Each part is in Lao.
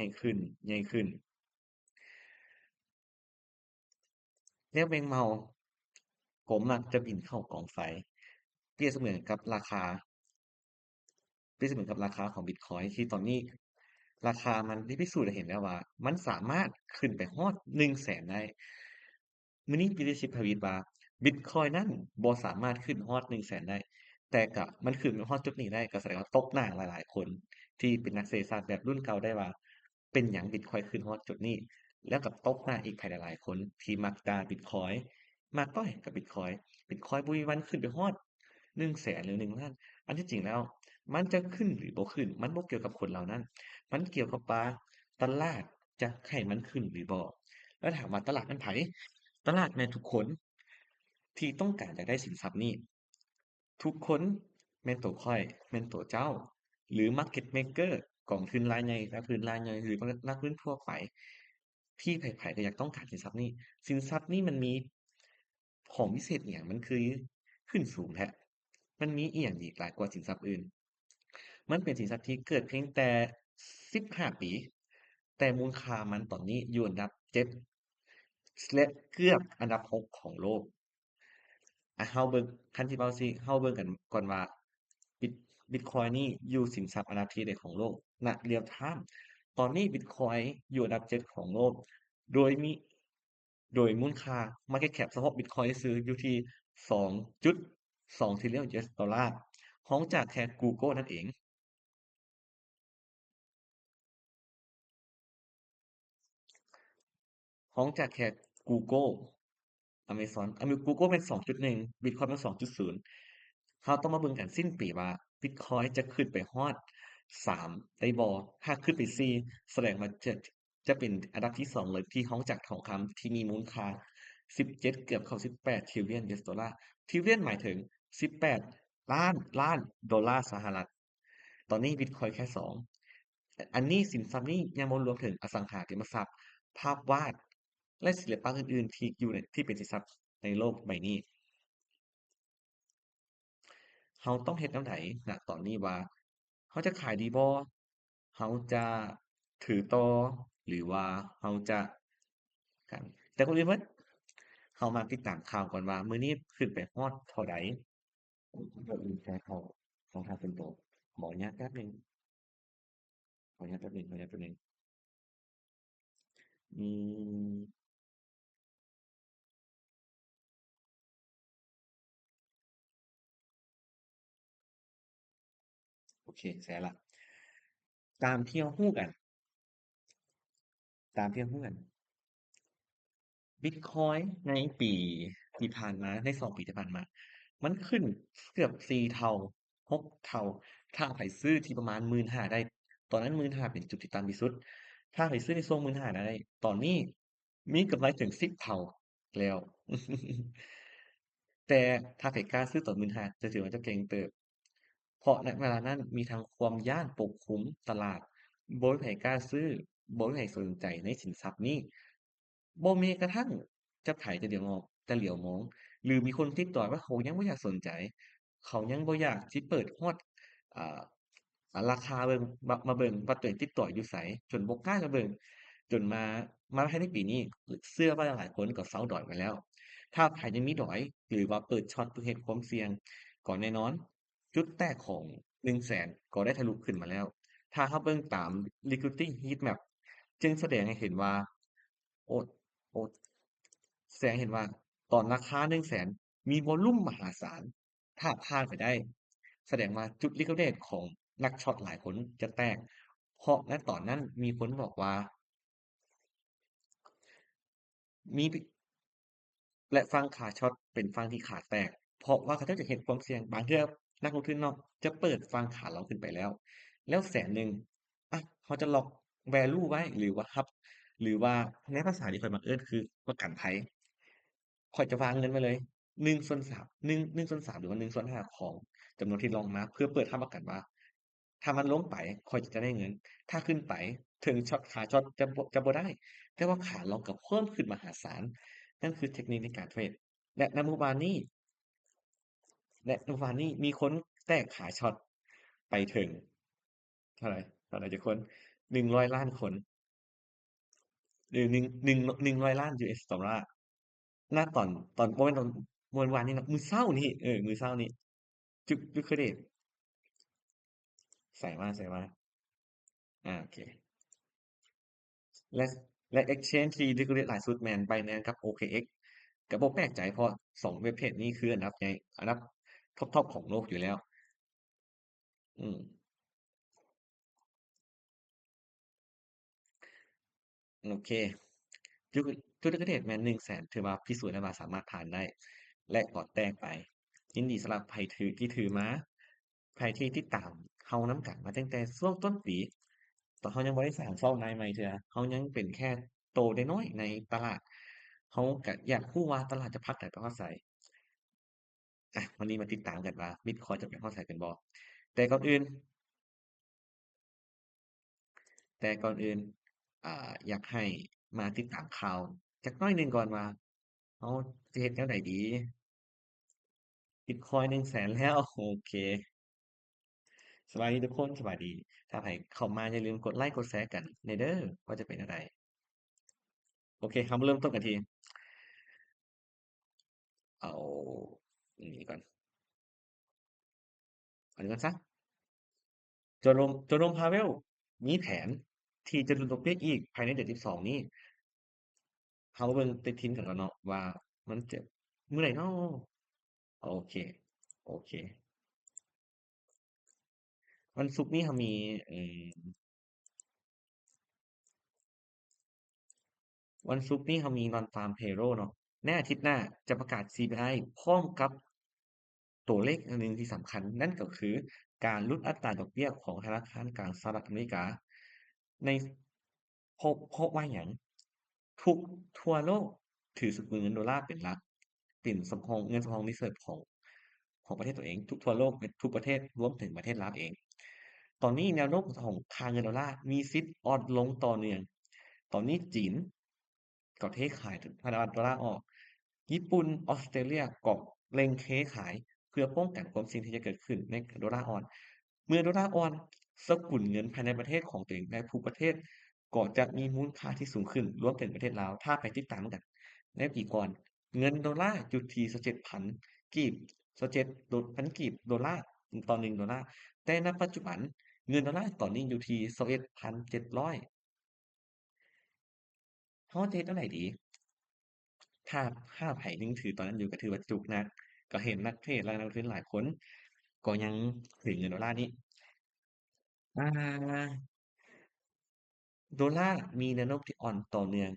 ຫ້ຂຶ້ນ ໃຫຍ່ຂຶ້ນ. ແລ້ວແມງເມົາກໍມັກຈະບິນເຂົ້າກອງໄຟ ປຽບສະເໝືອນກັບລາຄາ ປຽບສະເໝືອນກັບລາຄາຂອງບິດຄອຍ ທີ່ຕອນນີ້ລາຄາມັນໄດ້ພິສູດໃຫ້ເຫັນແລ້ວວ່າ ມັນສາມາດຂຶ້ນໄປຮອດໜຶ່ງແສນໄດ້. ມື້ນີ້ Joseph Pavich ວ່າ ບິດຄອຍນັ້ນບໍ່ສາມາດຂຶ້ນຮອດໜຶ່ງແສນໄດ້, ແຕ່ກະມັນຂຶ້ນໄປຮອດຈຸດນີ້ໄດ້ ກໍສະແດງວ່າຕົບໜ້າຫຼາຍໆຄົນທີ່ເປັນນັກເສດສາດແບບລຸ້ນເກົ່າໄດ້ວ່າ ເປັນຫຍັງບິດຄອຍຂຶ້ນຮອດຈຸດນີ້ ແລ້ວກໍຕົບໜ້າອີກໃຜຫຼາຍໆຄົນທີ່ມັກດ່າບິດຄອຍ, ມັກຕ້ອຍກັບບິດຄອຍ. ບິດຄອຍບໍ່ມີວັນຂຶ້ນໄປຮອດໜຶ່ງແສນ ຫຼື ໜຶ່ງລ້ານ. ອັນທີ່ຈິງແລ້ວ ມັນຈະຂຶ້ນ ຫຼື ບໍ່ຂຶ້ນ ມັນບໍ່ກ່ຽວກັບຄົນເຫຼົ່ານັ້ນ, ມັນກ່ຽວກັບວ່າຕະຫຼາດຈະໃຫ້ມັນຂຶ້ນ ຫຼື ບໍ່. ແລ້ວຖາມວ່າຕະຫຼາດແມ່ນໃຜ? ຕະຫຼາດແມ່ນທຸກຄົນທີ່ຕ້ອງການຢາກໄດ້ສິນຊັບນີ້. ທຸກຄົນແມ່ນໂຕຂ້ອຍ, ແມ່ນໂຕເຈົ້າ ຫຼື market maker ກອງທຶນລາຍໃຫຍ່, ນັກທຶນລາຍໃຫຍ່ ຫຼື ນັກລົງທຶນທົ່ວໄປ ທີ່ໃຜໆກໍຢາກຕ້ອງການສິນຊັບນີ້. ສິນຊັບນີ້ມັນມີຂອງພິເສດອີ່ຫຍັງ? ມັນຄືຂຶ້ນສູງແທ້? ມັນມີອີ່ຫຍັງອີກຫຼາຍກວ່າສິນຊັບອື່ນ? ມັນເປັນສິນຊັບທີ່ເກີດພຽງແຕ່ສິບຫ້າປີ, ແຕ່ມູນຄ່າມັນຕອນນີ້ຢູ່ອັນດັບເຈັດ ແລະ ເກືອບອັນດັບຫົກຂອງໂລກ. ອາ ເຮົາເບິ່ງ, ຄັນຊິເວົ້າຊິ ເຮົາເບິ່ງກັນກ່ອນວ່າ ບິດ ບິດຄອຍນີ້ຢູ່ສິນຊັບອັນດັບທີເທົ່າໃດຂອງໂລກ ນະ real time. ຕອນນີ້ບິດຄອຍຢູ່ອັນດັບເຈັດຂອງໂລກ ໂດຍມີ ໂດຍມູນຄ່າ market cap ສະເພາະບິດຄອຍຊື່ຢູ່ທີ່ສອງຈຸດສອງ trillion US dollar, ຮອງຈາກແຄ່ Google ນັ້ນເອງ. ຮອງຈາກແຄ່ Google, Amazon, ອາ Google ແມ່ນສອງຈຸດໜຶ່ງ, Bitcoin ແມ່ນສອງຈຸດສູນ. ເຮົາຕ້ອງມາເບິ່ງກັນສິ້ນປີວ່າ Bitcoin ຈະຂຶ້ນໄປຮອດສາມໄດ້ບໍ່? ຖ້າຂຶ້ນໄປສີ່ ສະແດງວ່າຈະ ຈະເປັນອັນດັບທີສອງເລີຍ ທີ່ຮອງຈາກທອງຄຳທີ່ມີມູນຄ່າສິບເຈັດ ເກືອບເຂົ້າສິບແປດ trillion US dollar. Trillion ໝາຍເຖິງສິບແປດລ້ານລ້ານໂດລາສະຫະລັດ. ຕອນນີ້ Bitcoin ແຄ່ສອງ. ອັນນີ້ ສິນຊັບນີ້ຍັງບໍ່ລວມເຖິງອະສັງຫາລິມະຊັບ, ພາບວາດ ແລະ ສິລະປະອື່ນໆ ທີ່ຢູ່ໃນ ທີ່ເປັນສິນຊັບໃນໂລກໃບນີ້. ເຮົາຕ້ອງເຮັດແນວໃດນະຕອນນີ້ວ່າ ເຮົາຈະຂາຍດີບໍ່? ເຮົາຈະຖືຕໍ່ ຫຼືວ່າເຮົາຈະ ແຕ່ກ່ອນອື່ນໝົດ ເຮົາມາຕິດຕາມຂ່າວກ່ອນວ່າ ມື້ນີ້ຂຶ້ນໄປຮອດເທົ່າໃດ? ກ່ອນອື່ນ ຂໍໃຫ້ເຂົ້າ ຂໍຖ້າເປັນໂຕ ຂໍອະນຸຍາດແປັບໜຶ່ງ. ຂໍອະນຸຍາດແປັບໜຶ່ງ, ຂໍອະນຸຍາດແປັບໜຶ່ງ. ອືມ ໂອເຄ ແຊລະ. ຕາມທີ່ເຮົາຮູ້ກັນ, ຕາມທີ່ເຮົາຮູ້ກັນ, ບິດຄອຍໃນປີທີ່ຜ່ານມາ, ໃນສອງປີທີ່ຜ່ານມາ, ມັນຂຶ້ນເກືອບສີ່ເທົ່າ, ຫົກເທົ່າ. ຖ້າໃຜຊື້ທີ່ປະມານໝື່ນຫ້າໄດ້, ຕອນນັ້ນໝື່ນຫ້າເປັນຈຸດທີ່ຕ່ຳທີ່ສຸດ. ຖ້າໃຜຊື້ໃນຊ່ວງໝື່ນຫ້າໄດ້, ຕອນນີ້ມີກຳໄລເຖິງສິບເທົ່າແລ້ວ. ແຕ່ຖ້າໃຜກ້າຊື້ຕອນໝື່ນຫ້າ ຈະຖືວ່າເຈົ້າເກັ່ງເຕີບ. ເພາະໃນເວລານັ້ນມີທັງຄວາມຢ້ານປົກຄຸມຕະຫຼາດ, ບໍ່ມີໃຜກ້າຊື້, ບໍ່ມີໃຜສົນໃຈໃນສິນຊັບນີ້. ບໍ່ແມ້ກະທັ່ງຈະໃຜຈະຫຼຽວມອງ, ຈະຫຼຽວມອງ ຫຼື ມີຄົນຕິດຕໍ່ວ່າເຂົາຍັງບໍ່ຢາກສົນໃຈ, ເຂົາຍັງບໍ່ຢາກຊິເປີດຮອດ ອ່າ ອ່າ ລາຄາເບິ່ງ, ມາ, ມາເບິ່ງວ່າຕົວເອງຕິດຕໍ່ຢູ່ໃສ, ຈົນບໍ່ກ້າຈະເບິ່ງ, ຈົນມາ, ມາພາຍໃນປີນີ້ ເຊື່ອວ່າຫຼາຍໆຄົນກໍເຊົາດອຍໄປແລ້ວ. ຖ້າໃຜຍັງມີດອຍ ຫຼືວ່າເປີດຊັອດເພື່ອເຮັດຄວາມສ່ຽງ, ກໍແນ່ນອນ ຈຸດແຕກຂອງໜຶ່ງແສນກໍໄດ້ທະລຸຂຶ້ນມາແລ້ວ. ຖ້າເຮົາເບິ່ງຕາມ liquidity heat map ຈຶ່ງສະແດງໃຫ້ເຫັນວ່າ ໂອດ, ໂອດ, ສະແດງໃຫ້ເຫັນວ່າຕອນລາຄາໜຶ່ງແສນມີວອລຸມມະຫາສານ, ຖ້າຜ່ານໄປໄດ້ ສະແດງວ່າຈຸດ liquidate ຂອງນັກຊັອດຫຼາຍຄົນຈະແຕກ, ເພາະໃນຕອນນັ້ນມີຄົນບອກວ່າ ມີ ແລະ ຝັ່ງຂາຊັອດເປັນຝັ່ງທີ່ຂາແຕກ, ເພາະວ່າເຂົາເຈົ້າຈະເຮັດຄວາມສ່ຽງ. ບາງເທື່ອນັກລົງທຶນເນາະ ຈະເປີດຝັ່ງຂາລອງຂຶ້ນໄປແລ້ວ, ແລ້ວແສນໜຶ່ງ ອະ ເຮົາຈະ lock value ໄວ້ ຫຼືວ່າຮັບ ຫຼືວ່າໃນພາສາທີ່ຂ້ອຍມັກເອີ້ນຄືປະກັນໄພ. ຂ້ອຍຈະວາງເງິນໄວ້ເລີຍ ໜຶ່ງສ່ວນສາມ ໜຶ່ງ ໜຶ່ງສ່ວນສາມ ຫຼືວ່າ ໜຶ່ງສ່ວນຫ້າ ຂອງຈຳນວນທີ່ລອງມາ ເພື່ອເປີດຮັບປະກັນວ່າ ຖ້າມັນລົງໄປ ຂ້ອຍຈະໄດ້ເງິນ, ຖ້າຂຶ້ນໄປ ເຖິງຊັອດ ຂາຊັອດຈະບໍ່ ຈະບໍ່ໄດ້, ແຕ່ວ່າຂາລອງກໍເພີ່ມຂຶ້ນມະຫາສານ. ນັ້ນຄືເທັກນິກໃນການເທຣດ. ແລະ ໃນມື້ວານນີ້ ແລະ ໃນມື້ວານນີ້ມີຄົນແຕກຂາຊັອດໄປເຖິງ ເທົ່າໃດ ເທົ່າໃດຈັກຄົນ? ໜຶ່ງຮ້ອຍລ້ານຄົນ. ເອີ ໜຶ່ງ ໜຶ່ງ ໜຶ່ງຮ້ອຍລ້ານຢູເອັສດອນລ່າ ນະ ຕອນ ຕອນ ບໍ່ແມ່ນຕອນ ບໍ່ແມ່ນວານນີ້ເນາະ ມື້ເຊົ້ານີ້ ເອີ ມື້ເຊົ້ານີ້ ຈຸ ຈຸກະເດດ ໃສ່ມາ ໃສ່ມາ ອາ ໂອເຄ ແລະ ແລະ ເອັກເຊນທີ່ liquidate ຫຼາຍສຸດແມ່ນ Binance ກັບ ໂອເຄເອັກ ກໍບໍ່ແປກໃຈ ເພາະສອງເວັບເທຣດນີ້ຄືອັນດັບໃຫຍ່ ອັນດັບທັອບໆຂອງໂລກຢູ່ແລ້ວ. ອືມ ໂອເຄ ຈຸ ຈຸກະເດດແມ່ນໜຶ່ງແສນ ຖືວ່າພິສູດໄດ້ວ່າສາມາດຜ່ານໄດ້ ແລະ ກໍແຕກໄປ. ຍິນດີສຳລັບໃຜຖື ທີ່ຖືມາ ໃຜທີ່ຕິດຕາມເຮົານຳກັນມາຕັ້ງແຕ່ຊ່ວງຕົ້ນປີ ຕອນເຮົາຍັງບໍ່ໄດ້ສ້າງຊ່ອງນາຍໃໝ່ເທື່ອ ເຮົາຍັງເປັນແຄ່ໂຕນ້ອຍໆໃນຕະຫຼາດ ເຮົາກະຢາກຮູ້ວ່າຕະຫຼາດຈະພັກໄປຮອດໃສ. ອ່ະ ວັນນີ້ມາຕິດຕາມກັນວ່າ Bitcoin ຈະໄປຮອດໃສກັນບໍ່? ແຕ່ກ່ອນອື່ນ ແຕ່ກ່ອນອື່ນ ອ່າ ຢາກໃຫ້ມາຕິດຕາມຂ່າວຈັກໜ້ອຍໜຶ່ງກ່ອນວ່າ ເຮົາຈະເຮັດແນວໃດດີ? Bitcoin ໜຶ່ງແສນແລ້ວ ໂອເຄ ສະບາຍດີທຸກຄົນ ສະບາຍດີ. ຖ້າໃຜເຂົ້າມາຢ່າລືມກົດໄລກົດແຊກັນແດ່ເດີ ວ່າຈະເປັນແນວໃດ. ໂອເຄ ເຮົາມາເລີ່ມຕົ້ນກັນທີ່ ເອົາອັນນີ້ກ່ອນ ອັນນີ້ກ່ອນຊະ. ໂຈໂຣມ ໂຈໂຣມ ພາເວລ ມີແຜນທີ່ຈະຫຼຸດດອກເບ້ຍອີກພາຍໃນເດືອນສິບສອງນີ້. ເຮົາເບິ່ງປະຕິທິນກັນກ່ອນເນາະ ວ່າມັນຈະມື້ໃດເນາະ? ໂອເຄ ໂອເຄ ວັນສຸກນີ້ເຮົາມີ ເອີ ວັນສຸກນີ້ເຮົາມີ Non-Farm Payroll ເນາະ. ໃນອາທິດໜ້າຈະປະກາດ ຊີພີໄອ ພ້ອມກັບຕົວເລກອັນໜຶ່ງທີ່ສຳຄັນ ນັ້ນກໍຄືການຫຼຸດອັດຕາດອກເບ້ຍຂອງທະນາຄານກາງສະຫະລັດອາເມລິກາ. ໃນ ເພາະ ເພາະວ່າຫຍັງ? ທຸກທົ່ວໂລກຖືສະກຸນເງິນໂດລາເປັນຫຼັກ ເປັນສຳຮອງ ເງິນສຳຮອງ reserve ຂອງ ຂອງປະເທດຕົວເອງ ທຸກທົ່ວໂລກ ທຸກປະເທດ ລວມເຖິງປະເທດລາວເອງ. ຕອນນີ້ແນວໂນ້ມຂອງຄ່າເງິນໂດລາມີສິດອ່ອນລົງຕໍ່ເນື່ອງ. ຕອນນີ້ຈີນກໍເທຂາຍພັນທະບັດໂດລາອອກ, ຍີ່ປຸ່ນ, ອອສເຕຣເລຍກໍເລັ່ງເທຂາຍ ເພື່ອປ້ອງກັນຄວາມສ່ຽງທີ່ຈະເກີດຂຶ້ນໃນໂດລາອ່ອນ. ເມື່ອໂດລາອ່ອນ, ສະກຸນເງິນພາຍໃນປະເທດຂອງຕົວເອງ ແລະ ທຸກປະເທດກໍຈະມີມູນຄ່າທີ່ສູງຂຶ້ນ, ລວມເຖິງປະເທດລາວ. ຖ້າໃຜຕິດຕາມນຳກັນ, ໃນປີກ່ອນ, ເງິນໂດລາຢູ່ທີ່ຊາວເຈັດພັນກີບ, ຊາວເຈັດພັນກີບໂດລາຕໍ່ໜຶ່ງໂດລາ, ແຕ່ນະປັດຈຸບັນ, ເງິນໂດລາຕອນນີ້ຢູ່ທີ່ຊາວເອັດພັນເຈັດຮ້ອຍ. ເຮົາຈະເຮັດແນວໃດດີ? ຖ້າ ຖ້າໃຜຍັງຖືຕອນນັ້ນຢູ່ ກໍຖືວ່າຈຸກໜັກ, ກໍເຫັນນັກເທຣດ ແລະ ນັກລົງທຶນຫຼາຍຄົນກໍຍັງຖືເງິນໂດລານີ້. ອ່າ ໂດລາມີແນວໂນ້ມທີ່ອ່ອນຕໍ່ເນື່ອງ,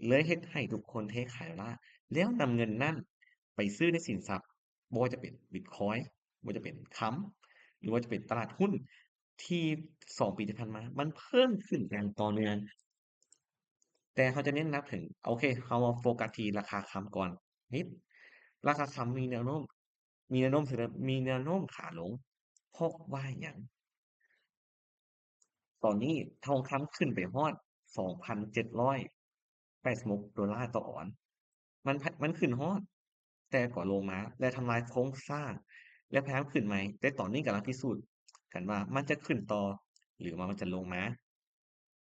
ເລີຍເຮັດໃຫ້ທຸກຄົນເທຂາຍໂດລາ ແລ້ວນຳເງິນນັ້ນໄປຊື້ໃນສິນຊັບ, ບໍ່ວ່າຈະເປັນບິດຄອຍ, ບໍ່ວ່າຈະເປັນຄຳ, ຫຼືວ່າຈະເປັນຕະຫຼາດຫຸ້ນ ທີ່ສອງປີທີ່ຜ່ານມາ ມັນເພີ່ມຂຶ້ນຢ່າງຕໍ່ເນື່ອງ. ແຕ່ເຮົາຈະເນັ້ນໜັກເຖິງ, ໂອເຄ, ເຮົາມາໂຟກັສທີ່ລາຄາຄຳກ່ອນ. ເຮັດ ລາຄາຄຳມີແນວໂນ້ມ ມີແນວໂນ້ມ ມີແນວໂນ້ມຂາລົງ. ເພາະວ່າຫຍັງ? ຕອນນີ້ທອງຄຳຂຶ້ນໄປຮອດສອງພັນເຈັດຮ້ອຍແປດສິບຫົກໂດລາຕໍ່ອອນ. ມັນ ມັນຂຶ້ນຮອດ, ແຕ່ກໍລົງມາ ແລະ ທຳລາຍໂຄງສ້າງ ແລະ ພະຍາຍາມຂຶ້ນໃໝ່. ແຕ່ຕອນນີ້ກຳລັງພິສູດກັນວ່າມັນຈະຂຶ້ນຕໍ່ ຫຼືວ່າມັນຈະລົງມາ.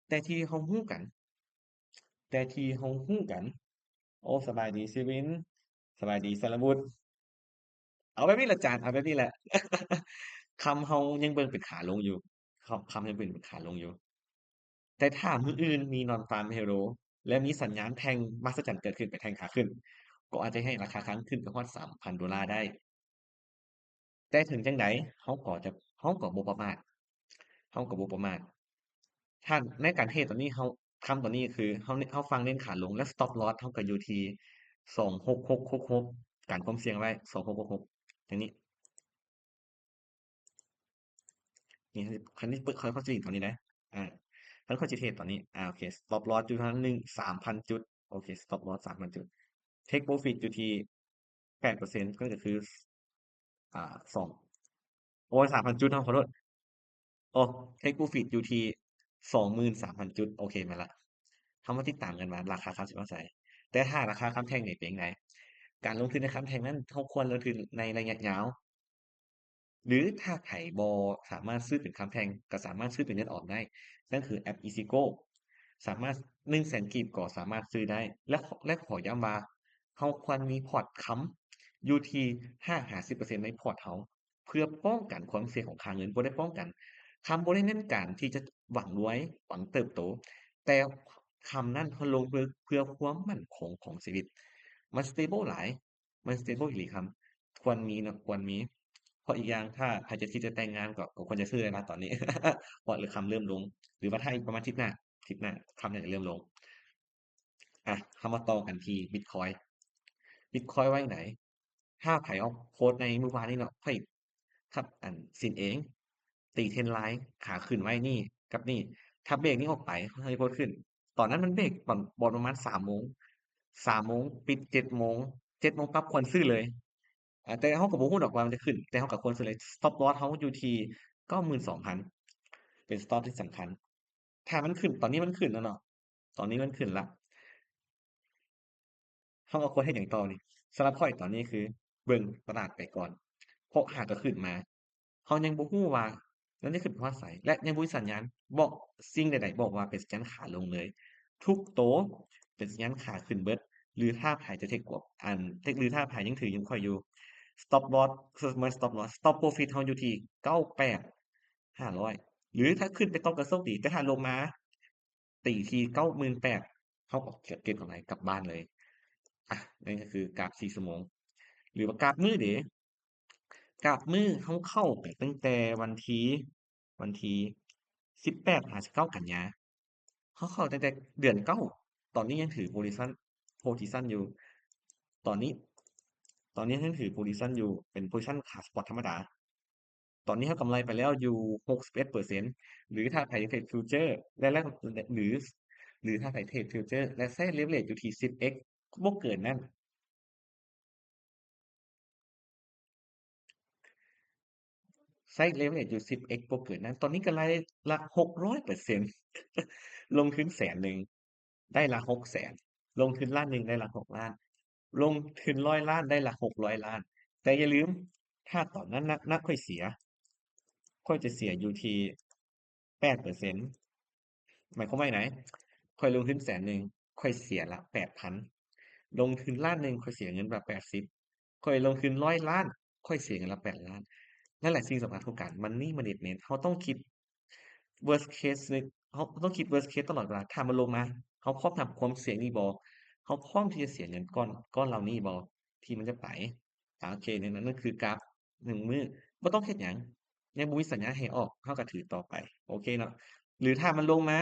ແຕ່ທີ່ເຮົາຮູ້ກັນ ແຕ່ທີ່ເຮົາຮູ້ກັນ ໂອ້ ສະບາຍດີຊີວິນ ສະບາຍດີສາລະວຸດ. ເອົາແບບນີ້ລະຈານ ເອົາແບບນີ້ແຫຼະ. ຄຳເຮົາຍັງເບິ່ງເປັນຂາລົງຢູ່ ຄຳ ຄຳຍັງເບິ່ງເປັນຂາລົງຢູ່. ແຕ່ຖ້າມື້ອື່ນມີ Non-Farm Payroll ແລະ ມີສັນຍານແທ່ງມະຫັດສະຈັນເກີດຂຶ້ນ ເປັນແທ່ງຂາຂຶ້ນ ກໍອາດຈະເຮັດໃຫ້ລາຄາຄຳຂຶ້ນໄປຮອດສາມພັນໂດລາໄດ້. ແຕ່ເຖິງຈັ່ງໃດ ເຮົາກໍຈະ ເຮົາກໍບໍ່ປະໝາດ ເຮົາກໍບໍ່ປະໝາດ. ຖ້າໃນການເທຣດຕອນນີ້ ເຮົາ ຄຳຕອນນີ້ຄື ເຮົາ ເຮົາຝັ່ງເນັ້ນຂາລົງ ແລະ stop loss ເຮົາກໍຢູ່ທີ່ສອງຫົກຫົກຫົກຫົກ ກັນຄວາມສ່ຽງໄວ້ ສອງຫົກຫົກຫົກ ຢ່າງນີ້. ນີ້ ຄັນນີ້ເປີດ ຂ້ອຍ ຂ້ອຍຊິຫຼິ້ນຕອນນີ້ນະ ອ່າ ຄັນຂ້ອຍຊິເທຣດຕອນນີ້ ອ່າ ໂອເຄ stop loss ຢູ່ທາງໜຶ່ງ ສາມພັນຈຸດ ໂອເຄ stop loss ສາມພັນຈຸດ take profit ຢູ່ທີ່ແປດເປີເຊັນ ກໍຄື ອ່າ ສອງ ໂອ້ຍ ສາມພັນຈຸດເນາະ ຂໍໂທດ ໂອ້ take profit ຢູ່ທີ່ສອງໝື່ນສາມພັນຈຸດ ໂອເຄ ແມ່ນລະ. ເຮົາມາຕິດຕາມກັນວ່າລາຄາຄຳຊິມາໃສ ແຕ່ຖ້າລາຄາຄຳແທ່ງນີ້ເປັນຈັ່ງໃດ ການລົງທຶນໃນຄຳແທ່ງນັ້ນ ເຮົາຄວນລົງທຶນໃນໄລຍະຍາວ ຫຼື ຖ້າໃຜບໍ່ສາມາດຊື້ເປັນຄຳແທ່ງ ກໍສາມາດຊື້ເປັນເງິນອອມໄດ້ ນັ້ນຄືແອັບ EasyGo. ສາມາດ ໜຶ່ງແສນກີບກໍສາມາດຊື້ໄດ້ ແລະ ແລະ ຂໍຢ້ຳວ່າ ເຮົາຄວນມີພອດຄຳຢູ່ທີ່ຫ້າຫາສິບເປີເຊັນໃນພອດເຮົາ ເພື່ອປ້ອງກັນຄວາມເສຍຂອງຄ່າເງິນ, ບໍ່ໄດ້ປ້ອງກັນ, ຄຳບໍ່ໄດ້ເນັ້ນການທີ່ຈະຫວັງລວຍ, ຫວັງເຕີບໂຕ, ແຕ່ຄຳນັ້ນເຮົາລົງເພື່ອ, ເພື່ອຄວາມໝັ້ນຄົງຂອງຊີວິດ. ມັນ stable ຫຼາຍ, ມັນ stable ອີ່ຫຼີ ຄຳ ຄວນມີເນາະ, ຄວນມີ. ເພາະອີກຢ່າງ ຖ້າໃຜຈະຄິດຈະແຕ່ງງານ ກໍ, ກໍຄວນຈະຊື້ແລ້ວນະຕອນນີ້ ເພາະຄຳເລີ່ມລົງ, ຫຼືວ່າຖ້າອີກປະມານທິດໜ້າ, ທິດໜ້າ ຄຳໜ້າຈະເລີ່ມລົງ. ອ່ະ ເຮົາມາຕໍ່ກັນທີ່ Bitcoin. Bitcoin ວ່າຈັ່ງໃດ? ຖ້າໃຜອອກໂຄດໃນມື້ວານນີ້ເນາະ, ຂ້ອຍ ຄັບ ອັນ ສິນເອງ ຕີເທຣນລາຍ ຂາຂຶ້ນໄວ້ນີ້ກັບນີ້, ຖ້າເບຣກນີ້ອອກໄປ ເຮົາຈະໂພດຂຶ້ນ. ຕອນນັ້ນມັນເບຣກປະ ປະມານສາມໂມງ, ສາມໂມງ ປິດເຈັດໂມງ, ເຈັດໂມງປັບຄວນຊື້ເລີຍ. ອາ ແຕ່ເຮົາກໍບໍ່ຮູ້ດອກວ່າມັນຈະຂຶ້ນ, ແຕ່ເຮົາກໍຄວນຊື້ເລີຍ. Stop loss ເຮົາຢູ່ທີ່ເກົ້າໝື່ນສອງພັນ ເປັນ stop ທີ່ສຳຄັນ. ຖ້າມັນຂຶ້ນ, ຕອນນີ້ມັນຂຶ້ນແລ້ວເນາະ, ຕອນນີ້ມັນຂຶ້ນລະ. ເຮົາກໍຄວນເຮັດຫຍັງຕໍ່ນີ້? ສຳລັບຂ້ອຍຕອນນີ້ຄືເບິ່ງຕະຫຼາດໄປກ່ອນ, ເພາະຫາກກໍຂຶ້ນມາ ເຮົາຍັງບໍ່ຮູ້ວ່າມັນຈະຂຶ້ນຮອດໃສ ແລະ ຍັງບໍ່ມີສັນຍານບອກ ສິ່ງໃດໆບອກວ່າເປັນສັນຍານຂາລົງເລີຍ. ທຸກໂຕເປັນສັນຍານຂາຂຶ້ນເບິດ ຫຼື ຖ້າໃຜຈະເທກກວບ ອັນ ເທກ ຫຼື ຖ້າໃຜຍັງຖືຢູ່ຂ້ອຍຢູ່ stop loss ເໝືອນ stop loss, stop profit ເຮົາຢູ່ທີ່ເກົ້າແປດຫ້າຮ້ອຍ ຫຼື ຖ້າຂຶ້ນໄປຕໍ່ກໍໂຊກດີ, ແຕ່ຖ້າລົງມາ ຕີທີ່ເກົ້າໝື່ນແປດ ເຮົາກໍເກັບກຳໄລກັບບ້ານເລີຍ. ອ່ະ ນັ້ນກໍຄືກາບສີ່ຊົ່ວໂມງ. ຫຼືວ່າກາບມື້ເດ? ກາບມື້ເຮົາເຂົ້າໄປຕັ້ງແຕ່ວັນທີ ວັນທີສິບແປດຫາສິບເກົ້າກັນຍາ, ເຮົາເຂົ້າຕັ້ງແຕ່ເດືອນເກົ້າ ຕອນນີ້ຍັງຖື position position ຢູ່. ຕອນນີ້ ຕອນນີ້ຍັງຖື position ຢູ່ ເປັນ position ຂາ spot ທຳມະດາ. ຕອນນີ້ເຮົາກຳໄລໄປແລ້ວຢູ່ຫົກສິບເອັດເປີເຊັນ ຫຼື ຖ້າໃຜເທຣດ future ແລະ ແລະ ຫຼື ຫຼື ຖ້າໃຜເທຣດ future ແລະ ໃຊ້ leverage ຢູ່ທີ່ ສິບ x ບໍ່ເກີນນັ້ນ, ໃຊ້ leverage ຢູ່ ສິບ x ບໍ່ເກີນນັ້ນ, ຕອນນີ້ກຳໄລລະ ຫົກຮ້ອຍເປີເຊັນ ລົງທຶນແສນໜຶ່ງ ໄດ້ລະ ຫົກແສນ, ລົງທຶນລ້ານໜຶ່ງ ໄດ້ລະ ຫົກລ້ານ, ລົງທຶນຮ້ອຍລ້ານ ໄດ້ລະ ຫົກຮ້ອຍລ້ານ. ແຕ່ຢ່າລືມ ຖ້າຕອນນັ້ນນະ ນະຂ້ອຍເສຍ ຂ້ອຍຈະເສຍຢູ່ທີ່ ແປດເປີເຊັນ. ໝາຍຄວາມວ່າຈັ່ງໃດ? ຂ້ອຍລົງທຶນແສນໜຶ່ງ ຂ້ອຍເສຍລະ ແປດພັນ, ລົງທຶນລ້ານໜຶ່ງ ຂ້ອຍເສຍເງິນລະ ແປດສິບ, ຂ້ອຍລົງທຶນຮ້ອຍລ້ານ ຂ້ອຍເສຍເງິນລະ ແປດລ້ານ. ນັ້ນແຫຼະ ສິ່ງສຳຄັນຂອງການ money management ເຮົາຕ້ອງຄິດ worst case ເຮົາຕ້ອງຄິດ worst case ຕະຫຼອດເວລາ. ຖ້າມັນລົງມາ ເຮົາພ້ອມຮັບຄວາມສ່ຽງນີ້ບໍ່? ເຮົາພ້ອມທີ່ຈະເສຍເງິນກ້ອນ ກ້ອນເຫຼົ່ານີ້ບໍ່ ທີ່ມັນຈະໄປ? ອາ ໂອເຄ ນັ້ນ ນັ້ນຄືກາບໜຶ່ງມື້ ບໍ່ຕ້ອງເຮັດຫຍັງ, ຍັງບໍ່ມີສັນຍານໃຫ້ອອກ ເຮົາກໍຖືຕໍ່ໄປ ໂອເຄເນາະ. ຫຼືຖ້າມັນລົງມາ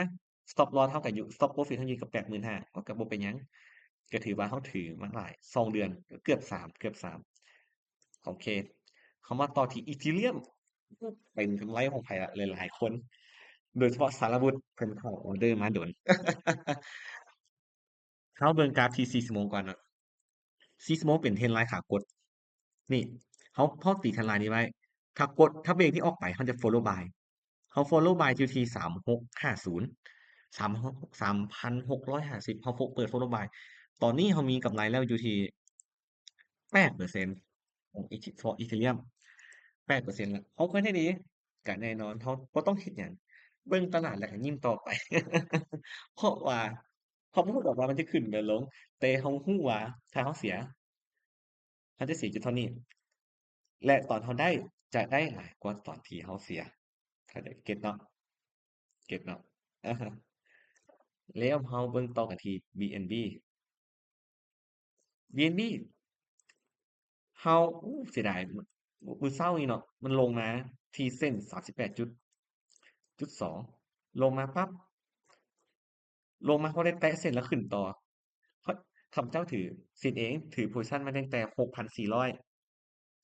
stop loss ເຮົາກໍຢູ່ stop profit ເຮົາຢູ່ກັບ ແປດໝື່ນຫ້າ ເຮົາກໍບໍ່ເປັນຫຍັງ, ກໍຖືວ່າເຮົາຖືມາຫຼາຍ ສອງເດືອນ ເກືອບສາມ ເກືອບສາມ. ໂອເຄ ເຮົາມາຕໍ່ທີ່ Ethereum ເປັນກຳໄລຂອງໃຜລະ ຫຼາຍໆຄົນ ໂດຍສະເພາະສາລະວຸດ ເພິ່ນເຂົ້າອອເດີມາດົນ. ເຮົາເບິ່ງກາຟທີ່ສີ່ຊົ່ວໂມງກ່ອນເນາະ. ສີ່ຊົ່ວໂມງເປັນເທຣນລາຍຂາກົດ. ນີ້ ເຮົາ ເຮົາຕີເທຣນລາຍນີ້ໄວ້. ຖ້າກົດ ຖ້າເບຣກນີ້ອອກໄປ ເຮົາຈະ follow buy. ເຮົາ follow buy ຢູ່ທີ່ສາມຫົກຫ້າສູນ ສາມຫົກ ສາມພັນຫົກຮ້ອຍຫ້າສິບ ເຮົາ fo- ເປີດ follow buy. ຕອນນີ້ເຮົາມີກຳໄລແລ້ວຢູ່ທີ່ ແປດເປີເຊັນ ຂອງ Ethe- for Ethereum ແປດເປີເຊັນແລ້ວ. ເຮົາຄວນເຮັດຫຍັງ? ກະແນ່ນອນ ເຮົາບໍ່ຕ້ອງເຮັດຫຍັງ ເບິ່ງຕະຫຼາດແລ້ວກະຍິ້ມຕໍ່ໄປ ເພາະວ່າເຮົາບໍ່ຮູ້ດອກວ່າມັນຈະຂຶ້ນຫຼືລົງ ແຕ່ເຮົາຮູ້ວ່າຖ້າເຮົາເສຍ ເຮົາຈະເສຍຢູ່ເທົ່ານີ້ ແລະ ຕອນເຮົາໄດ້ຈະໄດ້ຫຼາຍກວ່າຕອນທີ່ເຮົາເສຍ. ເກັດເນາະ? ເກັດເນາະ? ອາຮະ ແລ້ວເຮົາເບິ່ງຕໍ່ກັນທີ່ BNB BNB ເຮົາ ໂອ້ ເສຍດາຍ ມື້ເຊົ້ານີ້ເນາະ ມັນລົງມາທີ່ເສັ້ນສາມສິບແປດຈຸດ ຈຸດສອງ ລົງມາປັບ ລົງມາ ເຮົາໄດ້ແຕະເສັ້ນແລ້ວຂຶ້ນຕໍ່. ຂ້າພະເຈົ້າຖື ຊິນເອງ ຖື position ມາຕັ້ງແຕ່ຫົກພັນສີ່ຮ້ອຍ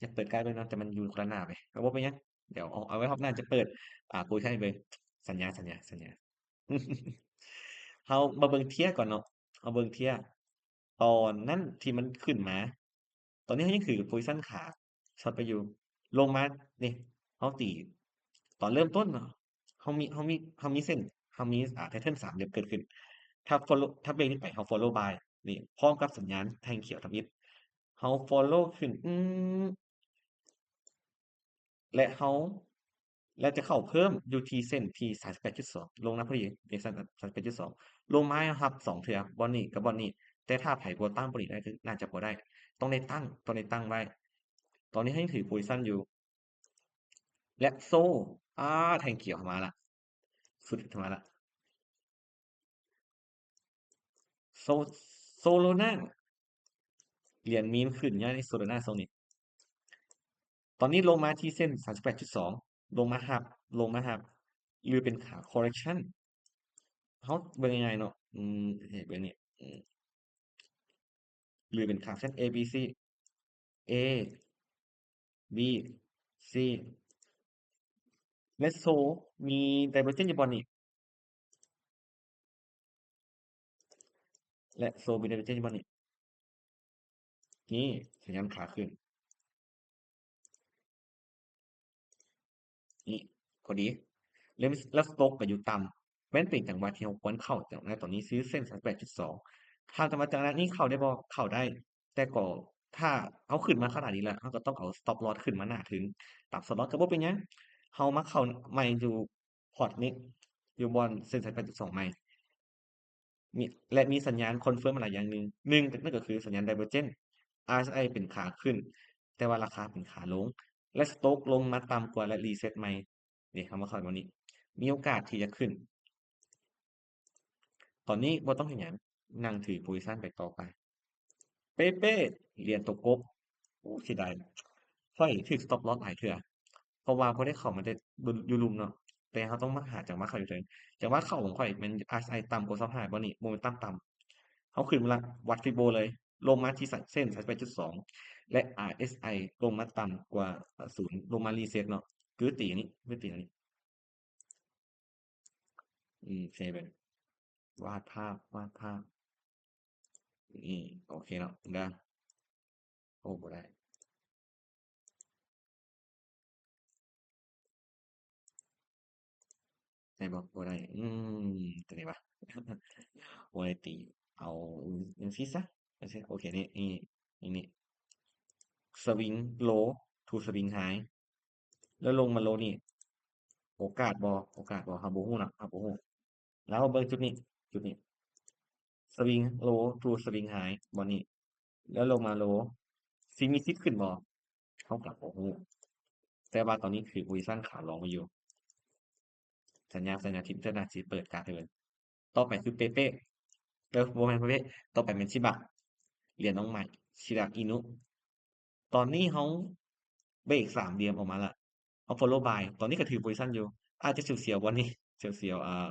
ຢາກເປີດກາຍເບິ່ງເນາະ ແຕ່ມັນຢູ່ຄົນລະໜ້າເວີຍ ກໍບໍ່ເປັນຫຍັງ ດຽວເອົາ ເອົາໄວ້ຮອບໜ້າຈະເປີດ ອ່າ position ໃຫ້ເບິ່ງ. ສັນຍາ ສັນຍາ ສັນຍາ. ເຮົາມາເບິ່ງເທຍກ່ອນເນາະ ເຮົາເບິ່ງເທຍ ຕອນນັ້ນທີ່ມັນຂຶ້ນມາ ຕອນນີ້ເຮົາຍັງຖື position ຂາ short ໄປຢູ່ ລົງມາ ນີ້ ເຮົາຕີ ຕອນເລີ່ມຕົ້ນເນາະ ເຮົາມີ ເຮົາມີ ເຮົາມີເສັ້ນ ເຮົາມີ ອ່າ pattern ສາມຫຼ່ຽມເກີດຂຶ້ນ. ຖ້າ follow ຖ້າເບຣກນີ້ໄປ ເຮົາ follow buy ນີ້ ພ້ອມກັບສັນຍານແທ່ງຂຽວທຳອິດ ເຮົາ follow ຂຶ້ນ ອືມ ແລະ ເຮົາ ແລະ ຈະເຂົ້າເພີ່ມຢູ່ທີ່ເສັ້ນທີ່ສາມສິບແປດຈຸດສອງ ລົງນະ ພໍດີ ເສັ້ນສາມສິບແປດຈຸດສອງ ລົງມາຮັບສອງເທື່ອ ບ່ອນນີ້ກັບບ່ອນນີ້ ແຕ່ຖ້າໃຜບໍ່ຕັ້ງບ່ອນນີ້ໄດ້ ກໍໜ້າຈະບໍ່ໄດ້ ຕ້ອງໄດ້ຕັ້ງ ຕ້ອງໄດ້ຕັ້ງໄວ້. ຕອນນີ້ເຮົາຍັງຖື position ຢູ່ ແລະ Sol ອາ ແທ່ງຂຽວເຂົ້າມາລະ ສຸດເຂົ້າມາລະ. Sol Solana ຫຼຽນມີມຂຶ້ນຍ້ອນ Solana ຊ່ວງນີ້ ຕອນນີ້ລົງມາທີ່ເສັ້ນສາມສິບແປດຈຸດສອງ ລົງມາຮັບ ລົງມາຮັບ ຫຼືເປັນຂາ correction ເຮົາເບິ່ງງ່າຍໆເນາະ ອືມ ເຮັດແບບນີ້ ອືມ ຫຼືເປັນຂາເສັ້ນ A B C A B C ແລະ Sol ມີ divergence ຢູ່ບ່ອນນີ້ ແລະ Sol ມີ divergence ຢູ່ບ່ອນນີ້ ນີ້ ສັນຍານຂາຂຶ້ນ ນີ້ ພໍດີ ແລ້ວ ແລ້ວ stop ກໍຢູ່ຕ່ຳ ແມ່ນເປັນຈັງຫວະທີ່ເຮົາຄວນເຂົ້າ ໃນຕອນນີ້ ຄືເສັ້ນສາມສິບແປດຈຸດສອງ ຖາມວ່າຈັງຫວະນີ້ເຂົ້າໄດ້ບໍ່? ເຂົ້າໄດ້ ແຕ່ກໍຖ້າເຮົາຂຶ້ນມາຂະໜາດນີ້ແລ້ວ ເຮົາກໍຕ້ອງເອົາ stop loss ຂຶ້ນມາໜ້າເທິງ ຕາມ stop loss ກໍບໍ່ເປັນຫຍັງ ເຮົາມາເຂົ້າໃໝ່ຢູ່ port ນີ້ ຢູ່ບ່ອນເສັ້ນສາມສິບແປດຈຸດສອງໃໝ່ ມີ ແລະ ມີສັນຍານ confirm ມາຫຼາຍຢ່າງໜຶ່ງ ໜຶ່ງ ນັ້ນກໍຄືສັນຍານ divergence RSI ເປັນຂາຂຶ້ນ ແຕ່ວ່າລາຄາເປັນຂາລົງ ແລະ stop ລົງມາຕ່ຳກວ່າ ແລະ reset ໃໝ່ ນີ້ ເຮົາມາເຂົ້າບ່ອນນີ້ ມີໂອກາດທີ່ຈະຂຶ້ນ ຕອນນີ້ບໍ່ຕ້ອງເຮັດຫຍັງ ນັ່ງຖື position ໄປຕໍ່ໄປ ເປເປ້ ຫຼຽນຕົວກົບ ໂອ້ ເສຍດາຍ ຂ້ອຍຖືກ stop loss ຫຼາຍເທື່ອ ເພາະວ່າບໍ່ໄດ້ເຂົ້າມາແຕ່ຢູ່ລຸ່ມເນາະ ແຕ່ເຮົາຕ້ອງມາຫາຈັງຫວະເຂົ້າຢູ່ເທິງ ຈັງຫວະເຂົ້າຂອງຂ້ອຍແມ່ນ RSI ຕ່ຳກວ່າຊາວຫ້າ ບ່ອນນີ້ບໍ່ແມ່ນຕ່ຳໆ ເຮົາຂຶ້ນມາລະ ວັດ Fibo ເລີຍ ລົງມາທີ່ເສັ້ນ ສາມສິບແປດຈຸດສອງ ແລະ RSI ລົງມາຕ່ຳກວ່າສູນ ລົງມາ reset ເນາະ ຄືຕີນີ້ ຄືຕີນີ້ ອືມ ເຊເວັນ ວາດພາບ ວາດພາບ ນີ້ ໂອເຄເນາະ ໄດ້ ໂອ້ ບໍ່ໄດ້ ໄດ້ບໍ່? ບໍ່ໄດ້ ອືມ ຕົວນີ້ຫວາ ບໍ່ໄດ້ຕີ ເອົາຈັ່ງຊີ້ຊະ ໂອເຄ ນີ້ ນີ້ ນີ້ swing low to swing high ແລ້ວລົງມາໂລນີ້ ໂອກາດບໍ່? ໂອກາດບໍ່? ເຮົາບໍ່ຮູ້ເນາະ ເຮົາບໍ່ຮູ້ ແລ້ວເຮົາເບິ່ງຈຸດນີ້ ຈຸດນີ້ swing low to swing high ບ່ອນນີ້ ແລ້ວລົງມາໂລ ຊິມີສິດຂຶ້ນບໍ່? ເຮົາກໍບໍ່ຮູ້ ແຕ່ວ່າຕອນນີ້ຄື position ຂາລອງໄວ້ຢູ່ ສັນຍານ ສັນຍານທີ່ເພິ່ນໜ້າຊິເປີດການໃຫ້ເບິ່ງ ຕໍ່ໄປຄືເປເປ້ ເອີ ບໍ່ແມ່ນເປເປ້ ຕໍ່ໄປແມ່ນຊິບະ ຫຼຽນນ້ອງໃໝ່ ຊິບະອິນຸ ຕອນນີ້ເຮົາເບຣກສາມຫຼ່ຽມອອກມາລະ ເຮົາ follow buy ຕອນນີ້ກໍຖື position ຢູ່ ອາດຈະສຽວໆ ວັນນີ້ ສຽວໆ ອ່າ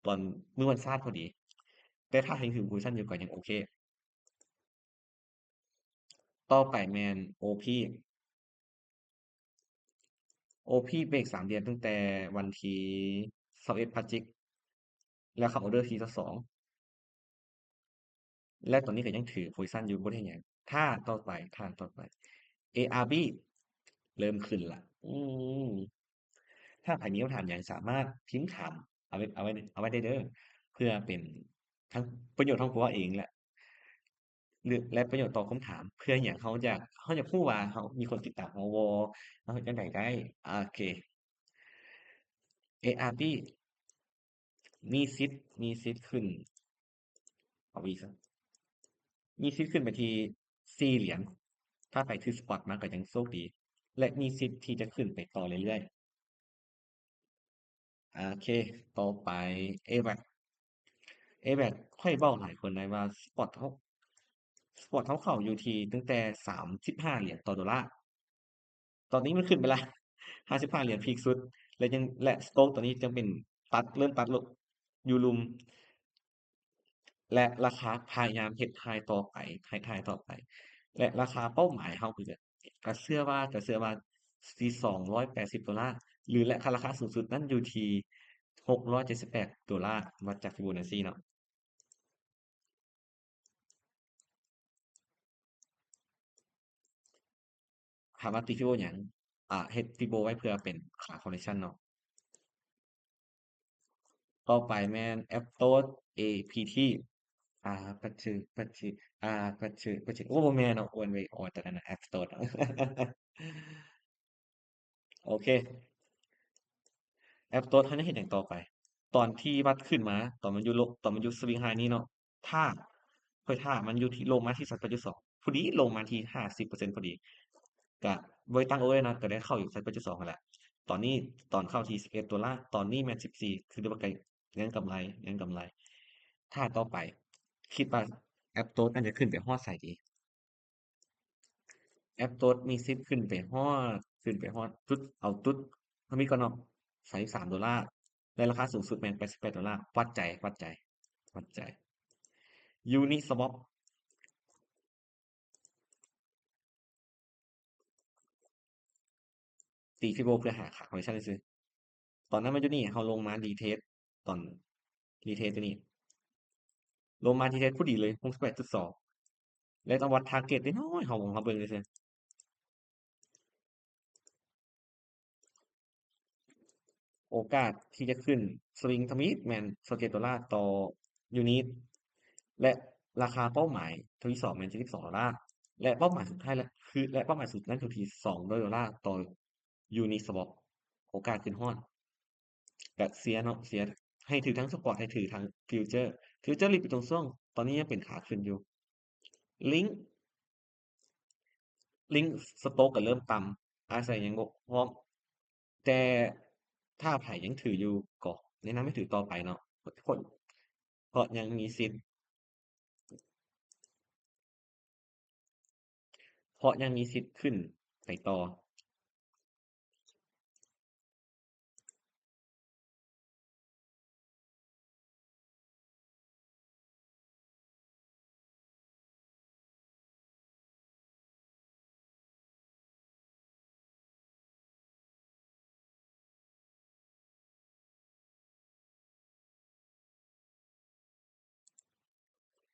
ຕອນມື້ວັນຊາດພໍດີ ແຕ່ຖ້າຍັງຖື position ຢູ່ກໍຍັງໂອເຄ ຕໍ່ໄປແມ່ນ OP OP ເບຣກສາມຫຼ່ຽມຕັ້ງແຕ່ວັນທີຊາວເອັດ ພະຈິກ ແລ້ວເຂົ້າ order ທີຊາວສອງ ແລະ ຕອນນີ້ກໍຍັງຖື position ຢູ່ ບໍ່ໄດ້ເຮັດຫຍັງ ທ່າຕໍ່ໄປ ທ່າຕໍ່ໄປ ARB ເລີ່ມຂຶ້ນລະ ອືມ ຖ້າໃຜມີຄຳຖາມຫຍັງສາມາດພິມຖາມເອົາໄວ້ ເອົາໄວ້ ເອົາໄວ້ໄດ້ເດີ ເພື່ອເປັນທັງປະໂຫຍດຂອງພວກເຮົາເອງ ແລະ ຫຼື ແລະ ປະໂຫຍດຕໍ່ຄຳຖາມ ເພື່ອຫຍັງເຮົາຢາກ ເຮົາຢາກຮູ້ວ່າເຮົາມີຄົນຕິດຕາມເຮົາບໍ່ ເຮົາເຮັດຈັ່ງໃດໄດ້ ໂອເຄ ARB ມີສິດ ມີສິດຂຶ້ນ ເອົາອີກຊະ ມີສິດຂຶ້ນໄປທີ່ສີ່ຫຼຽນ ຖ້າໃຜຖືກ spot ມາກໍຍັງໂຊກດີ ແລະ ມີສິດທີ່ຈະຂຶ້ນໄປຕໍ່ເລື້ອຍໆ ໂອເຄ ຕໍ່ໄປ AVAX AVAX ຂ້ອຍບອກຫຼາຍຄົນໄດ້ວ່າ spot ເຮົາ spot ເຮົາເຂົ້າຢູ່ທີ່ຕັ້ງແຕ່ສາມສິບຫ້າຫຼຽນຕໍ່ໂດລາ ຕອນນີ້ມັນຂຶ້ນໄປລະ ຫ້າສິບຫ້າຫຼຽນ peak ສຸດ ແລະ ຍັງ ແລະ stock ຕອນນີ້ຍັງເປັນຕັດ ເລີ່ມຕັດລົງຢູ່ລຸ່ມ ແລະ ລາຄາພະຍາຍາມເຮັດ high ຕໍ່ໄປ high high ຕໍ່ໄປ ແລະ ລາຄາເປົ້າໝາຍເຮົາກໍ ກໍເຊື່ອວ່າ ກໍເຊື່ອວ່າຊິສອງຮ້ອຍແປດສິບໂດລາ ຫຼື ແລະ ລາຄາສູງສຸດນັ້ນຢູ່ທີ່ຫົກຮ້ອຍເຈັດສິບແປດໂດລາ ວັດຈາກ Fibonacci ເນາະ. ຖາມວ່າຕີ Fibo ຫຍັງ? ອາ ເຮັດ Fibo ໄວ້ເພື່ອເປັນຂາ correction ເນາະ. ຕໍ່ໄປແມ່ນ Aptos ເອ ພີ ທີ ອາ ປັດຊຶ ປັດຊຶ ອາ ປັດຊຶ ປັດຊຶ ໂອ້ ບໍ່ແມ່ນເນາະ One Way Order ຕົວນັ້ນນະ Aptos. ໂອເຄ Aptos ເຮົາຈະເຮັດຫຍັງຕໍ່ໄປ? ຕອນທີ່ວັດຂຶ້ນມາ ຕອນມັນຢູ່ໂລ ຕອນມັນຢູ່ສະວິງໄຮນີ້ເນາະ ຖ້າ ຂ້ອຍຖ້າມັນຢູ່ທີ່ ລົງມາທີ່ສາມຈຸດສອງ ພໍດີ ລົງມາທີ່ຫ້າສິບເປີເຊັນພໍດີ ກະບໍ່ໄດ້ຕັ້ງໂອເວີເນາະ ກະໄດ້ເຂົ້າຢູ່ສາມຈຸດສອງຫັ້ນແຫຼະ. ຕອນນີ້ ຕອນເຂົ້າທີ່ສິບເອັດໂດລາ ຕອນນີ້ແມ່ນສິບສີ່ ຄືວ່າກະຍັງກຳໄລ ຍັງກຳໄລ. ຖ້າຕໍ່ໄປ ຄິດວ່າແອັບໂຕດມັນຈະຂຶ້ນໄປຮອດໃສດີ? ແອັບໂຕດມີສິດຂຶ້ນໄປຮອດ ຂຶ້ນໄປຮອດຈຸດ ເອົາຈຸດທຳອິດກ່ອນເນາະ ສາມສິບສາມໂດລາ ແລະ ລາຄາສູງສຸດແມ່ນແປດສິບແປດໂດລາ. ວັດໃຈ ວັດໃຈ ວັດໃຈ Uniswap ຕີ pivot ເພື່ອຫາຂາ consolidation ຊື່ໆ. ຕອນນັ້ນມັນຢູ່ນີ້ ເຮົາລົງມາ retest ຕອນ retest ຕົວນີ້ ລົງມາ retest ພໍດີເລີຍ ຫົກສິບແປດຈຸດສອງ ແລະ ຕ້ອງວັດ target ນ້ອຍໆ ເຮົາ ເຮົາເບິ່ງຊື່ໆ. ໂອກາດທີ່ຈະຂຶ້ນສະວິງທຳອິດແມ່ນຊາວເຈັດໂດລາຕໍ່ຢູນິດ ແລະ ລາຄາເປົ້າໝາຍເທື່ອທີສອງແມ່ນເຈັດສິບສອງໂດລາ ແລະ ເປົ້າໝາຍສຸດທ້າຍ ແລະ ຄື ແລະ ເປົ້າໝາຍສູງສຸດນັ້ນຢູ່ທີ່ສອງຮ້ອຍໂດລາຕໍ່ Uniswap ໂອກາດຂຶ້ນຮອດ ກະເຊຍເນາະ ເຊຍ ໃຫ້ຖືທັງ support ໃຫ້ຖືທັງ future future ລິບຢູ່ຕົງຊ່ວງ ຕອນນີ້ຍັງເປັນຂາຂຶ້ນຢູ່. Link Link stock ກະເລີ່ມຕ່ຳ ອາໄສຍັງບໍ່ພ້ອມ ແຕ່ຖ້າໃຜຍັງຖືຢູ່ ກໍແນະນຳໃຫ້ຖືຕໍ່ໄປເນາະ ເພາະ ເພາະຍັງມີສິດ ເພາະຍັງມີສິດຂຶ້ນໄປຕໍ່.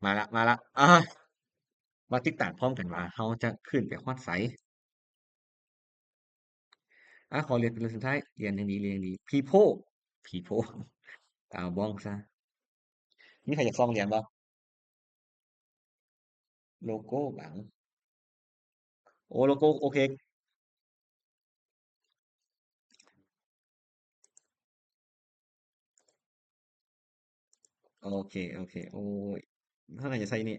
ມາລະ ມາລະ ອ່າ ມາຕິດຕາມພ້ອມກັນວ່າເຮົາຈະຂຶ້ນໄປຮອດໃສ. ອ່າ ຂໍຫຼຽນເປັນເລື່ອງສຸດທ້າຍ ຫຼຽນຫຍັງດີ ຫຼຽນຫຍັງດີ People People ເອົາ Bonk ຊະ. ມີໃຜຢາກສ່ອງຫຼຽນບໍ່? ໂລໂກ້ບັງ ໂອ້ ໂລໂກ້ ໂອເຄ ໂອເຄ ໂອເຄ ໂອ້ຍ ເຮົາໜ້າຈະໃສ່ນີ້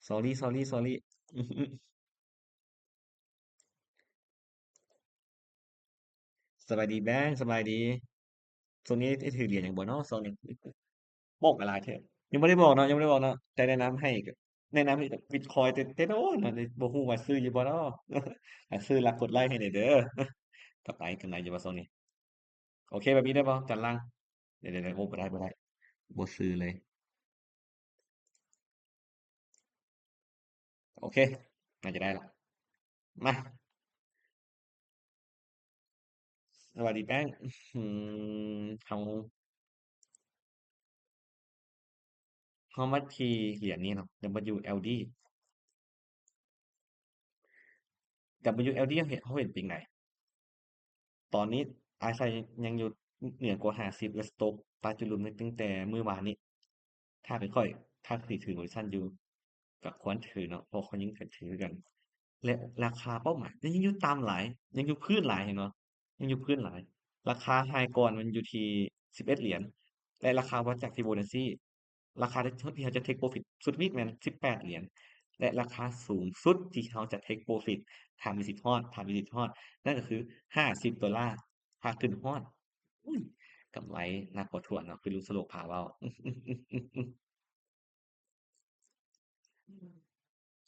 sorry sorry sorry. ສະບາຍດີແບງ ສະບາຍດີ. ຊ່ວງນີ້ໄດ້ຖືຫຼຽນຫຍັງບໍ່ເນາະ ຊ່ວງນີ້? ບອກຫຼາຍແທ້ ຍັງບໍ່ໄດ້ບອກເນາະ ຍັງບໍ່ໄດ້ບອກເນາະ ແຕ່ແນະນຳໃຫ້ ແນະນຳໃຫ້ Bitcoin ແຕ່ ແຕ່ໂດນແລ້ວ ບໍ່ຮູ້ວ່າຊື້ຢູ່ບໍ່ເນາະ. ຄັນຊື້ລະກົດໄລໃຫ້ແດ່ເດີ. ກຳໄລ ກຳໄລຢູ່ບໍ່ຊ່ວງນີ້? ໂອເຄ ແບບນີ້ໄດ້ບໍ່? ຈານຫຼັງ ດຽວໆໆ ໂອ້ ບໍ່ໄດ້ ບໍ່ໄດ້ ບໍ່ຊື່ເລີຍ. ໂອເຄ ໜ້າຈະໄດ້ລະ ມາ. ສະບາຍດີແປ້ງ ອືມ ເຮົາ ເຮົາມາທີ່ຫຼຽນນີ້ເນາະ WLD WLD ເຮົາເຫັນ ເຮົາເຫັນປີກໃດ? ຕອນນີ້ RSI ຍັງຢູ່ເໜືອກວ່າຫ້າສິບ ແລະ Stock ປະຈຸລຸມຕັ້ງແຕ່ມື້ວານນີ້. ຖ້າເປັນຂ້ອຍ ຖ້າຊິຖື position ຢູ່ ກໍຄວນຖືເນາະ ເພາະຂ້ອຍຍັງຖືຄືກັນ ແລະ ລາຄາເປົ້າໝາຍຍັງຢູ່ຕ່ຳຫຼາຍ ຍັງຢູ່ພື້ນຫຼາຍ ເຫັນບໍ່? ຍັງຢູ່ພື້ນຫຼາຍ. ລາຄາ high ກ່ອນມັນຢູ່ທີ່ສິບເອັດຫຼຽນ ແລະ ລາຄາວັດຈາກ Fibonacci ລາຄາທີ່ເຮົາຈະ take profit ສຸດທຳອິດແມ່ນສິບແປດຫຼຽນ ແລະ ລາຄາສູງສຸດທີ່ເຮົາຈະ take profit ຖ້າມີສິດຮອດ ຖ້າມີສິດຮອດ ນັ້ນກໍຄືຫ້າສິບໂດລາ ຖ້າຂຶ້ນຮອດ ອຸ້ຍ ກຳໄລໜັກກວ່າຖ້ວນເນາະ ຄືລຸງສະໂລພາເວົ້າ.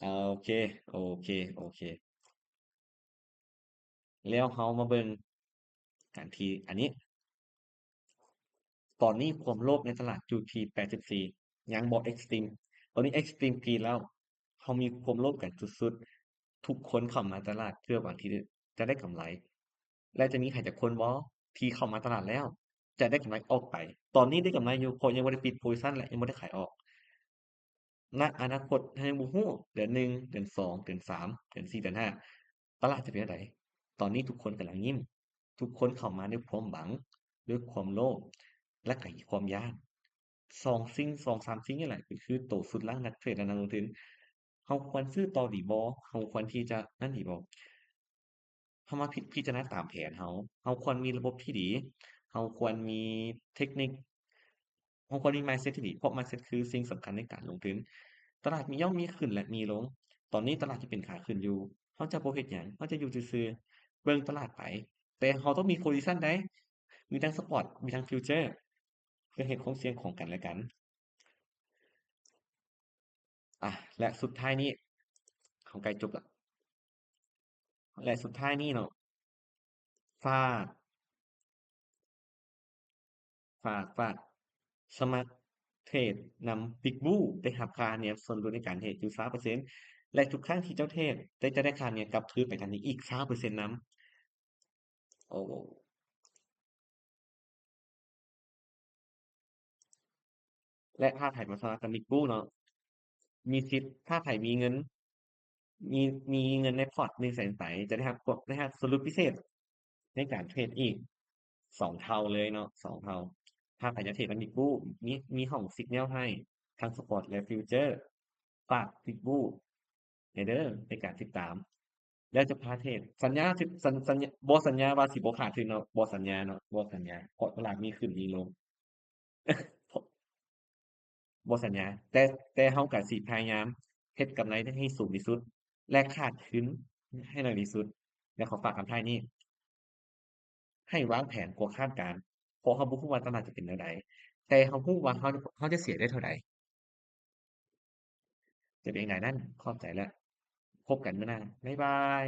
ໂອເຄ ໂອເຄ ໂອເຄ ແລ້ວເຮົາມາເບິ່ງກັນທີ່ອັນນີ້ ຕອນນີ້ຄວາມໂລບໃນຕະຫຼາດຢູ່ທີ່ແປດສິບສີ່ ຍັງບໍ່ extreme ຕອນນີ້ extreme ກຣີນແລ້ວ ເຮົາມີຄວາມໂລບກັນສຸດໆ ທຸກຄົນເຂົ້າມາຕະຫຼາດເພື່ອຫວັງທີ່ຈະໄດ້ກຳໄລ ແລະ ຈະມີໃຜຈັກຄົນບໍ່ທີ່ເຂົ້າມາຕະຫຼາດແລ້ວ ຈະໄດ້ກຳໄລອອກໄປ? ຕອນນີ້ໄດ້ກຳໄລຢູ່ ເພາະຍັງບໍ່ໄດ້ປິດ position ແລະ ຍັງບໍ່ໄດ້ຂາຍອອກ. ໃນອະນາຄົດເຮົາຍັງບໍ່ຮູ້ ເດືອນໜຶ່ງ ເດືອນສອງ ເດືອນສາມ ເດືອນສີ່ ເດືອນຫ້າ ຕະຫຼາດຈະເປັນແນວໃດ? ຕອນນີ້ທຸກຄົນກຳລັງຍິ້ມ ທຸກຄົນເຂົ້າມາດ້ວຍຄວາມຫວັງ ດ້ວຍຄວາມໂລບ ແລະ ກໍມີຄວາມຢ້ານ. ສອງສິ່ງ ສອງສາມສິ່ງນີ້ແຫຼະ ກໍຄືໂຕຊຸດລ່າງນັກເທຣດ ແລະ ນັກລົງທຶນ. ເຮົາຄວນຊື້ຕໍ່ດີບໍ່? ເຮົາຄວນທີ່ຈະນັ້ນດີບໍ່? ເຮົາມາພິ ພິຈາລະນາຕາມແຜນເຮົາ. ເຮົາຄວນມີລະບົບທີ່ດີ. ເຮົາຄວນມີເທັກນິກ ເຮົາຄວນມີ mindset ທີ່ດີ ເພາະ mindset ຄືສິ່ງສຳຄັນໃນການລົງທຶນ. ຕະຫຼາດມີ ຍ່ອມມີຂຶ້ນ ແລະ ມີລົງ. ຕອນນີ້ຕະຫຼາດຈະເປັນຂາຂຶ້ນຢູ່. ເຮົາຈະບໍ່ເຮັດຫຍັງ, ເຮົາຈະຢູ່ຊື່ໆ ເບິ່ງຕະຫຼາດໄປ. ແຕ່ເຮົາຕ້ອງມີ position ໃດ໋. ມີທັງ spot ມີທັງ future ເພື່ອເຮັດຄວາມສ່ຽງຂອງກັນແລະກັນ. ອ່ະ ແລະ ສຸດທ້າຍນີ້ ເຮົາໃກ້ຈົບລະ. ແລະ ສຸດທ້າຍນີ້ເນາະ ຝາກ ຝາກ ຝາກສະໝັກເທຣດນຳ Big Blue ໄດ້ຮັບຄ່າທຳນຽມສ່ວນຫຼຸດໃນການເທຣດຢູ່ຊາວເປີເຊັນ ແລະ ທຸກຄັ້ງທີ່ເຈົ້າເທຣດ ເຈົ້າຈະໄດ້ຄ່າທຳນຽມກັບຄືນໄປທັນທີອີກຊາວເປີເຊັນນຳ. ໂອ້ ແລະ ຖ້າໃຜມາສະໝັກກັບ Big Blue ເນາະ ມີສິດ ຖ້າໃຜມີເງິນ ມີ ມີເງິນໃນພອດໜຶ່ງແສນໄປ ຈະໄດ້ຮັບ ໄດ້ຮັບສ່ວນຫຼຸດພິເສດໃນການເທຣດອີກສອງເທົ່າເລີຍເນາະ ສອງເທົ່າ. ຖ້າໃຜຢາກເທຣດນຳ Big Blue ມີ ມີຫ້ອງ Signal ໃຫ້ທັງ Spot ແລະ Future. ຝາກ Big Blue ແດ່ເດີ ໃນການຕິດຕາມ ແລ້ວຈະພາເທຣດ. ສັນຍາ ສັນ ສັນຍາ ບໍ່ສັນຍາວ່າຊິບໍ່ຂາດທຶນເນາະ ບໍ່ສັນຍາເນາະ ບໍ່ສັນຍາ ເພາະຕະຫຼາດມີຂຶ້ນມີລົງ ບໍ່ສັນຍາ ແຕ່ ແຕ່ເຮົາກະຊິພະຍາຍາມເຮັດກຳໄລໃຫ້ສູງທີ່ສຸດ ແລະ ຂາດທຶນໃຫ້ໜ້ອຍທີ່ສຸດ. ແລະ ຂໍຝາກຄຳທ້າຍນີ້ ໃຫ້ວາງແຜນກວ່າຄາດການ ເພາະເຮົາບໍ່ຮູ້ວ່າຕະຫຼາດຈະເປັນແນວໃດ ແຕ່ເຮົາຮູ້ວ່າເຮົາ ເຮົາຈະເສຍໄດ້ເທົ່າໃດ. ຈະເປັນຈັ່ງໃດນັ້ນ ຂອບໃຈ ແລະ ພົບກັນມື້ໜ້າ. ບາຍບາຍ.